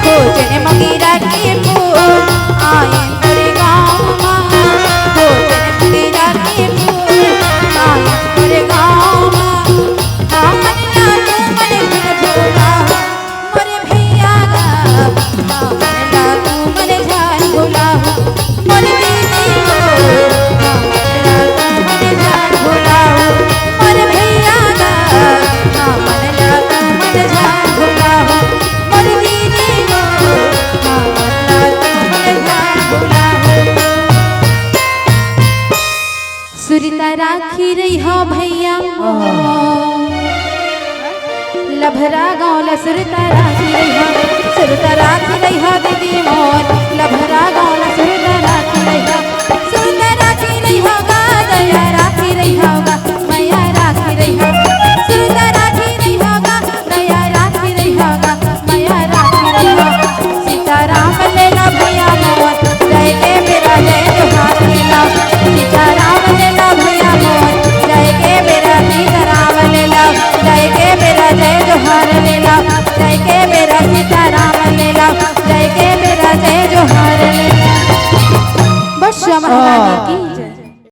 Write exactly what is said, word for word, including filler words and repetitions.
खोजन मगिरा के फूल आए मोरे गाँव मा, खोजन मगिरा के फूल आए मोरे गाँव मा। हमन ला तुमन झन भुलाहू, मोरे भैया गा, हमन ला तुमन झन भुलाहू, मोरे दीदी हो, हमन ला तुमन झन भुलाहू, मोरे भैया गा, हमन ला तुमन झन भुलाहू, मोरे दीदी हो, हमन ला तुमन झन भुलाहू। सुरता राखी रहिहा भैया मोर, लभरा गाँव ला सुरता राखी रहिहा, सुरता राखी रहिहा दीदी मोर, लभरा गाँव ला सुरता राखी रहिहा, सुरता राखी रहिहा गा दया